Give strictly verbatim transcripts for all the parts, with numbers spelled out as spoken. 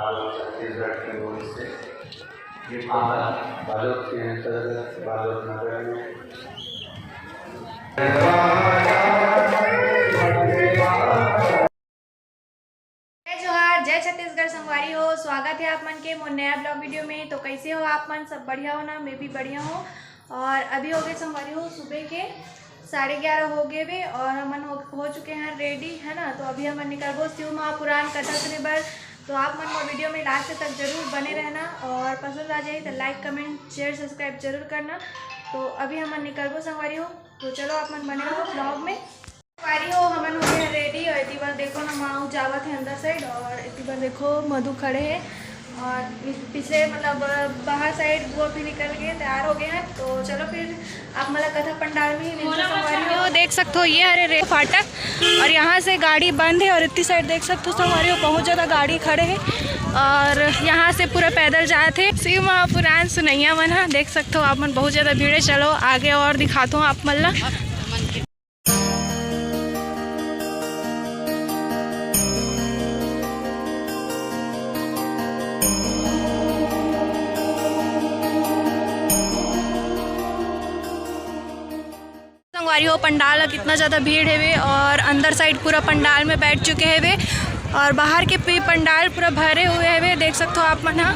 छत्तीसगढ़ की ओर से ये पावन बालोद के अंतर्गत बालोद नगर में जय जोहार, जय छत्तीसगढ़ संगवारी हो। स्वागत है आप मन के मोर नया ब्लॉग वीडियो में। तो कैसे हो आप मन? सब बढ़िया हो ना? मैं भी बढ़िया हूँ। और अभी हो गए संगवारी हो सुबह के साढ़े ग्यारह हो गए बे और हमन हो, हो चुके हैं रेडी, है ना। तो अभी हमन निकलबो शिव महापुराण कथा सुने बर। तो आप मन मोर वीडियो में लास्ट तक जरूर बने रहना और पसंद आ जाए तो लाइक, कमेंट, शेयर, सब्सक्राइब जरूर करना। तो अभी हमन निकलबो संगवारी हो, तो चलो आप मन बने रहो ब्लॉग में। संगवारी हो, हमन हो गए हैं रेडी और इतनी बार देखो ना, माँ जावत है अंदर साइड और इतनी बार देखो मधु खड़े हैं और पिछले मतलब बाहर साइड वो भी निकल गए, तैयार हो गए हैं। तो चलो फिर आप मला कथा पंडाल में ही मिलते हैं संगवारी हो। देख सकते हो ये हरे रे फाटक और यहाँ से गाड़ी बंद है और इतनी साइड देख सकते हो संगवारी हो बहुत ज़्यादा गाड़ी खड़े हैं और यहाँ से पूरा पैदल जाए थे। शिव महापुराण सुनैया मन ह देख सकते हो आप मन बहुत ज़्यादा भीड़ है। चलो आगे और दिखाता हूँ आप मन ला। संगवारी हो, पंडाल ह कितना ज़्यादा भीड़ हेवे और अंदर साइड पूरा पंडाल में बैठ चुके हेवे और बाहर के भी पंडाल पूरा भरे हुए हेवे, देख सकते हो आप मन ह।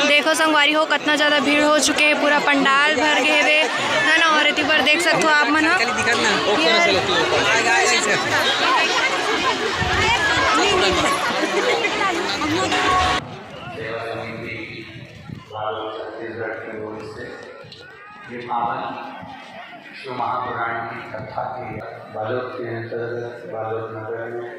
देखो संगवारी हो, कितना ज़्यादा भीड़ हो चुके है, पूरा पंडाल भर गए हेवे, है ना। और इतनी बार देख सकते हो आप मन ह। सेवा समिति भारत छत्तीसगढ़ की ओर से ये पावन शिव महापुराण की कथा के बालोद के अंतर्गत बालोद नगर में